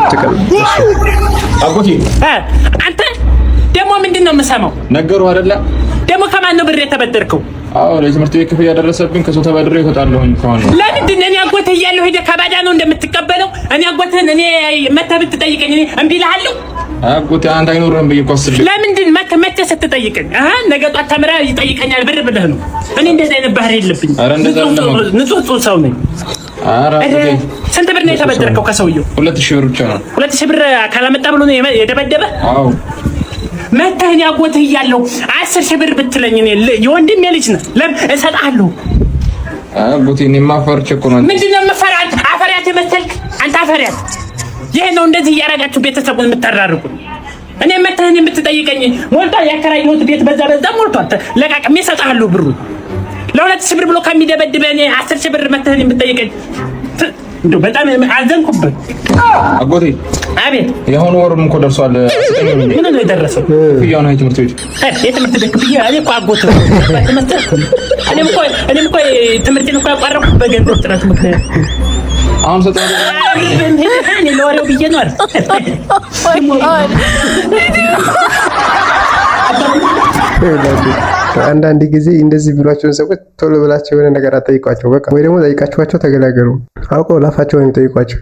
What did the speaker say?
ቁጭ ቀን። አጎቴ። አንተ ደግሞ ምንድን ነው የምሰማው? ነገሩ አይደለ? ደግሞ ከማን ነው ብር የተበደርከው? አዎ፣ ለትምህርት ቤት ክፍያ ደረሰብኝ። ከሰው ተበድሬ እወጣለሁኝ ከሆነ። ለምንድን ነው? እኔ አጎትህ እያለሁ ሄደህ ከባዳ ነው እንደምትቀበለው? እኔ አጎትህን እኔ መተህ ብትጠይቀኝ እኔ እምቢ እልሃለሁ? አጎቴ፣ አንተ አይኖርህም ብዬ እኮ አስቤ። ለምንድን መተህ ስትጠይቀኝ ነገ ጧት ተምረህ ይጠይቀኛል ብር ብለህ ነው? እኔ እንደዚህ አይነት ባህሪ የለብኝም። ኧረ እንደዛ አይደለም። ንጹህ ንጹህ ሰው ነኝ። ኧረ አጎቴ። ስንት ብር ነው የተበደርከው ከሰውየው? 2000 ብር ብቻ ነው። 2000 ብር ካላመጣ ብሎ ነው የደበደበ? አዎ። መተህ እኔ አጎትህ እያለሁ 10,000 ብር ብትለኝ እኔ የወንድሜ ልጅ ነህ፣ ለምን እሰጥሃለሁ። አጎቴ፣ እኔማ ፈርቼ እኮ ነው። ምንድን ነው የምፈራት? አፈሪያት የመሰልክ አንተ አፈሪያት። ይሄ ነው እንደዚህ እያደረጋችሁ ቤተሰቡን የምታራርቁ። እኔ መተህ እኔ የምትጠይቀኝ ሞልቷል። ያከራየሁት ቤት በዛ በዛ ሞልቷል። ለቃቅሜ እሰጥሃለሁ ብሩን። ለ2000 ብር ብሎ ከሚደበድበ እኔ 10,000 ብር መተህ እኔ የምትጠይቀኝ እንደው በጣም አዘንኩብህ። አጎቴ። አቤት። የአሁኑ ወሩም እኮ ደርሷል። ምን ነው የደረሰው? ክፍያው ነው የትምህርት ቤት። የትምህርት ቤት ክፍያ? እኔ እኮ አጎት እኔም እኮ ትምህርቴን እኮ ያቋረጥኩት በገንዘብ ጥረት ምክንያት። አሁን ሰጠኝ። እኔ ለወሬው ብዬ ነው አይደል? Oh. ይኸውላችሁ፣ አንዳንድ ጊዜ እንደዚህ ብሏቸውን ሰዎች ቶሎ ብላቸው የሆነ ነገር አጠይቋቸው። በቃ ወይ ደግሞ ጠይቃችኋቸው ተገላገሉ። አውቀው ላፋቸውን የሚጠይቋቸው።